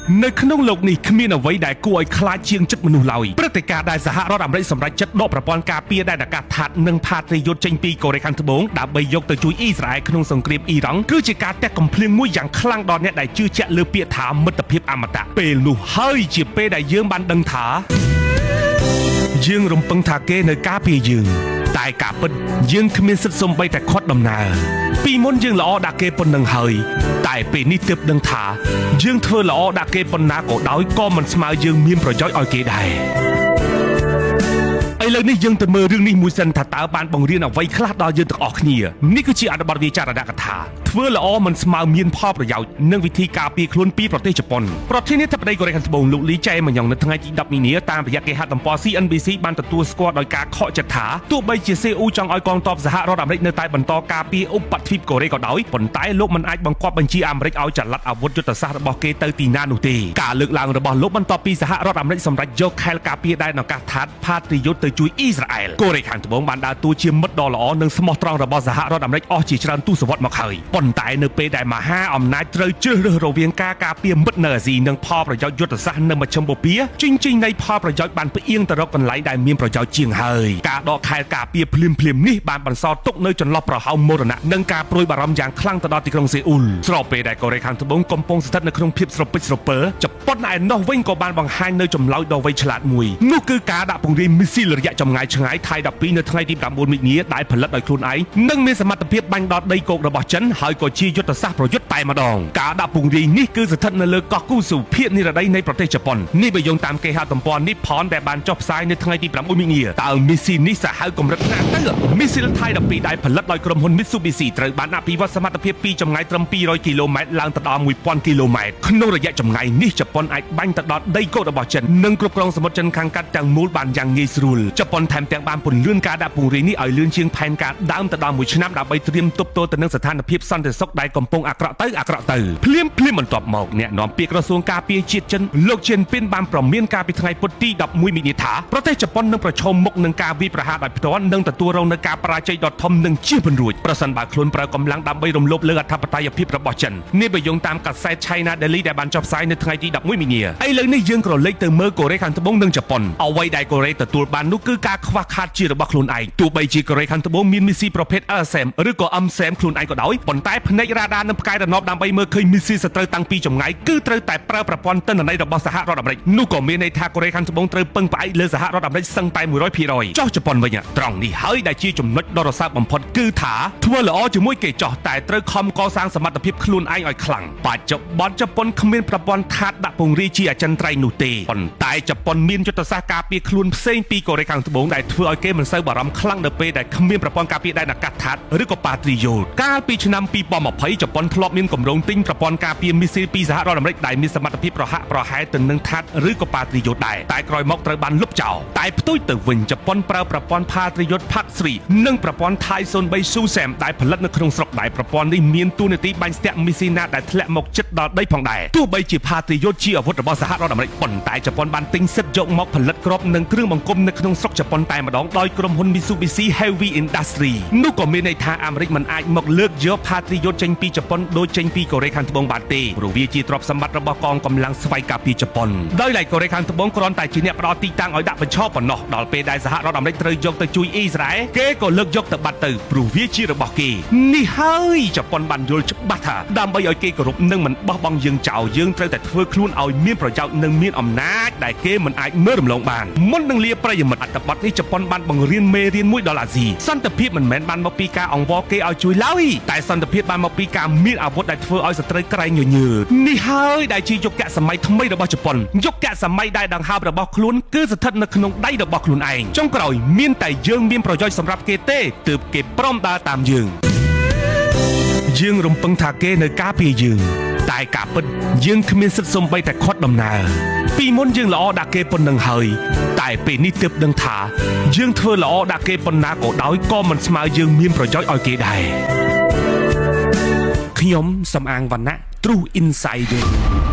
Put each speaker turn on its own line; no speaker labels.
នៅក្នុងលោកនេះគ្មានអ្វីដែលគួរឲ្យខ្លាចជាងចិត្តមនុស្សឡើយព្រឹត្តិការណ៍ដែលសហរដ្ឋអាមេរិកសម្រេចចិត្តដកប្រព័ន្ធការពារដែនអាកាសថាតនិងផាត្រីយុទ្ធចេញពីកូរ៉េខាងត្បូងដើម្បីយកទៅជួយអ៊ីស្រាអែលក្នុងសង្គ្រាមអ៊ីរ៉ង់គឺជាការទះកំភ្លៀងមួយយ៉ាងខ្លាំងដល់អ្នកដែលជឿជាក់លើពាក្យថាមិត្តភាពអមតៈពេលនោះហើយជាពេលដែលយើងបានដឹងថា យើងរំពឹងថាគេនៅការពារយើង តែការពិតយើងគ្មានសិទ្ធិសំបីតែខាត់ដំណើរពីមុនយើងល្អដាក់គេប៉ុណ្ណឹងហើយ តែពេលនេះទើបដឹងថា យើងធ្វើល្អដាក់គេប៉ុណ្ណាក៏ដោយក៏មិនស្មើយើងមានប្រយោជន៍ឲ្យគេដែរឥឡូវនេះយើងទៅមើលរឿងនេះមួយសិនថាតើបានបង្រៀនអ្វីខ្លះដល់យើងទាំងអស់គ្នានេះគឺជាអត្ថបទវាចារណកថាធ្វើល្អមិនស្មើមានផលប្រយោជន៍និងវិធីការពារខ្លួនពីប្រទេសជប៉ុនប្រធានាធិបតីកូរ៉េខាងត្បូងលោកលីចែម៉ញងនៅថ្ងៃទី10មីនាតាមរយៈគេហទំព័រ CNBC បានទទួលស្គាល់ដោយការខកចិត្តថាទោះបីជាសេអ៊ូចង់ឲ្យកងទ័ពសហរដ្ឋអាមេរិកនៅតែបន្តការពារឧបទ្វីបកូរ៉េក៏ដោយប៉ុន្តែលោកមិនអាចបង្គាប់បញ្ជាអាមេរិកឲ្យចល័តអាវុធយុទ្ធសាស្ត្ររបស់គេទៅទីណានោះទេការលើកឡើងរបស់លោកបន្ទាប់ពីសហរដ្ឋអាមេរិកសម្រេចយកខែលការពារដែនអាកាសឋានផាត្រីយុទ្ធទៅជួយអ៊ីស្រាអែលកូរ៉េខាងត្បូងបានដើរតួជាមិត្តដ៏ល្អនិងស្មោះត្រង់របស់សហរដ្ឋអាមេរិកអស់ជាច្រើនទសវត្សរ៍មកហើយប៉ុន្តែនៅពេលដែលមហាអំណាចត្រូវជ្រើសរើសរវាងការការពារមិត្តនៅអាស៊ីនិងផលប្រយោជន៍យុទ្ធសាស្ត្រនៅមជ្ឈិមបូព៌ាជិញ្ជិញនៃផលប្រយោជន៍បានផ្អៀងទៅរកកន្លែងដែលមានប្រយោជន៍ជាងហើយការដកខែលការពារភ្លាមភ្លាមនេះបានបន្សល់ទុកនៅចន្លោះប្រហោងមរណៈនិងការព្រួយបារម្ភយ៉ាងខ្លាំងទៅដល់ទីក្រុងសេអ៊ូលស្របពេលដែលកូរ៉េខាងត្បូងកំពុងស្ថិតនៅក្នុងភាពស្រពេចស្រពិលជប៉ុនឯណោះវិញក៏បានបង្ហាញនៅចម្លើយដ៏វៃឆ្លាតមួយនោះគឺការដាក់ពង្រាយមីស៊ីលរយៈចម្ងាយឆ្ងាយថៃ12នៅថ្ងៃទី9មិនិនាដែលផលិតដោយខ្លួនឯងនិងមានសមត្ថភាពបាញ់ដល់ដីគោករបស់ចិនហើយក៏ជាយុទ្ធសាស្ត្រប្រយុទ្ធតែម្ដងការដាក់ពង្រាយនេះគឺស្ថិតនៅលើកោះគូស៊ូភាគនិរតីនៃប្រទេសជប៉ុននេះបើយោងតាមគេហទំព័រ Nippon ដែលបានចុះផ្សាយនៅថ្ងៃទី9មិនិនាតើមីស៊ីលនេះសាហាវកម្រិតណាទៅមីស៊ីលថៃ12ដែលផលិតដោយក្រុមហ៊ុន Mitsubishi ត្រូវបានអភិវឌ្ឍសមត្ថភាពពីចម្ងាយត្រឹម200គីឡូម៉ែត្រឡើងទៅដល់1000គីឡូម៉ែត្រក្នុងរយៈចម្ងាយនេះជប៉ុនអាចបាញ់ទៅដល់ដីគោករបស់ចិននិងគ្រប់គ្រងសមុទ្រចិនខាងកាត់ទាំងមូលបានយ៉ាងងាយស្រួលជប៉ុនថែមទាំងបានពន្លឿនការដាក់ពង្រាយនេះឲ្យលឿនជាងផែនការដើមទៅដល់មួយឆ្នាំដើម្បីត្រៀមទប់ទល់ទៅនឹងស្ថានភាពសន្តិសុខដែលកំពុងអាក្រក់ទៅអាក្រក់ទៅភ្លាមភ្លាមបន្ទាប់មកអ្នកនាំពាក្យក្រសួងការពារជាតិចិនលោកជៀនពីនបានប្រមានការពីថ្ងៃពុធទី11មិនិនាថាប្រទេសជប៉ុននឹងប្រឈមមុខនឹងការវាយប្រហារដោយផ្ទាល់និងទទួលរងនឹងការបរាជ័យដ៏ធំនិងជៀសមិនរួចប្រសិនបើខ្លួនប្រើកម្លាំងដើម្បីរំលោភលើអធិបតេយ្យភាពរបស់ចិននេះបើយោងតាមកាសែត China Daily ដែលបានចុះផ្សាយនៅថ្ងៃទី11មីនាឥឡូវនេះយើងក្រឡេកទៅមើលកូរ៉េខាងត្បូងនិងជប៉ុនអ្វីដែលកូរ៉េទទួលបាននោះគឺការខ្វះខាតជារបស់ខ្លួនឯងទោះបីជាកូរ៉េខាងត្បូងមានមីស៊ីលប្រភេទ LSM ឬក៏ MSM ខ្លួនឯងក៏ដោយប៉ុន្តែភ្នែករ៉ាដានិងផ្កាយរណបដើម្បីមើលឃើញមីស៊ីលសត្រូវតាំងពីចម្ងាយគឺត្រូវតែប្រើប្រព័ន្ធទិន្នន័យរបស់សហរដ្ឋអាមេរិកនោះក៏មានន័យថាកូរ៉េខាងត្បូងត្រូវពឹងផ្អែកលើសហរដ្ឋអាមេរិកសឹងតែ100%ចុះជប៉ុនវិញត្រង់នេះហើយដែលជាចំណុចដ៏រសើបបំផុតគឺថាធ្វើល្អជាមួយគេចោះតែត្រូវខំកសាងសមត្ថភាពខ្លួនឯងឲ្យខ្លាំងបច្ចុប្បន្នជប៉ុនគ្មានប្រព័ន្ធថាតដាក់ពង្រាយជាអចិន្ត្រៃយ៍នោះទេប៉ុន្តែជប៉ុនមានយុទ្ធសាស្ត្រការពារខ្លួនផ្សេងពីកូរ៉េខាងត្បូងដែលធ្វើឲ្យគេមិនសូវបារម្ភខ្លាំងនៅពេលដែលគ្មានប្រព័ន្ធការពារដែនអាកាសថាតឬក៏ប៉ាត្រីយ៉ូតកាលពីឆ្នាំ2020ជប៉ុនធ្លាប់មានគម្រោងទិញប្រព័ន្ធការពារមីស៊ីលពីសហរដ្ឋអាមេរិកដែលមានសមត្ថភាពប្រហាក់ប្រហែលទៅនឹងថាតឬក៏ប៉ាត្រីយ៉ូតដែរតែក្រោយមកត្រូវបានលុបចោលតែផ្ទុយទៅវិញជប៉ុនប្រើប្រព័ន្ធផាត្រីយ៉ូត PAC 3និងប្រព័ន្ធ Thai 03 SUSEM ដែលផលិតនៅក្នុងស្រុកដែលប្រព័ន្ធនេះមានតួនាទីបាញ់ស្ទាក់មីស៊ីលណាដែលធ្លាក់មកជិតដល់ដីផងដែរទោះបីជាផាត្រីយ៉ូតជាអាវុធរបស់សហរដ្ឋអាមេរិកប៉ុន្តែជប៉ុនបានទិញសិទ្ធិយកមកផលិតគ្រាប់និងគ្រឿងបង្គុំនៅក្នុងស្រុកជប៉ុនតែម្ដងដោយក្រុមហ៊ុន Mitsubishi Heavy Industry នោះក៏មានន័យថាអាមេរិកមិនអាចមកលើកយកផាត្រីយ៉ូតចេញពីជប៉ុនដូចចេញពីកូរ៉េខាងត្បូងបានទេព្រោះវាជាទ្រព្យសម្បត្តិរបស់កងកម្លាំងស្វ័យការពារជប៉ុនដោយឡែកកូរ៉េខាងត្បូងគ្រាន់តែជាអ្នកផ្ដល់ទីតាំងឲ្យដាក់បញ្ឈរប៉ុណ្ណោះដល់ពេលដែលសហរដ្ឋអាមេរិកត្រូវយកទៅជួយអ៊ីស្រាអែលគេក៏លើកយកទៅបាត់ទៅព្រោះវាជារបស់គេនេះហើយជប៉ុនបានយល់ច្បាស់ថាដើម្បីឲ្យគេគោរពនិងមិនបោះបង់យើងចោលយើងត្រូវតែធ្វើខ្លួនឲ្យមានប្រយោជន៍និងមានអំណាចដែលគេមិនអាចមើលរំលងបានមុននឹងលាប្រិយមិត្តអត្ថបទនេះជប៉ុនបានបង្រៀនមេរៀនមួយដល់អាស៊ីសន្តិភាពមិនមែនបានមកពីការអង្វរគេឲ្យជួយឡើយតែសន្តិភាពបានមកពីការមានអាវុធដែលធ្វើឲ្យសត្រូវក្រែងញញើតនេះហើយដែលជាយុគសម័យថ្មីរបស់ជប៉ុនយុគសម័យដែលដង្ហើមរបស់ខ្លួនគឺស្ថិតនៅក្នុងដៃរបស់ខ្លួនឯងចុងក្រោយមានតែយើងមានប្រយោជន៍សម្រាប់គេទេទើបគេព្រមដើរតាមយើងយើងរំពឹងថាគេនៅការពារយើងតែការពិតយើងគ្មានសិទ្ធិសំបីតែខាត់ដំណើរពីមុនយើងល្អដាក់គេប៉ុណ្ណឹងហើយតែពេលនេះទើបដឹងថាយើងធ្វើល្អដាក់គេប៉ុណ្ណាក៏ដោយក៏មិនស្មើយើងមានប្រយោជន៍ឲ្យគេដែរខ្ញុំសំអាងវណ្ណៈ True Insider។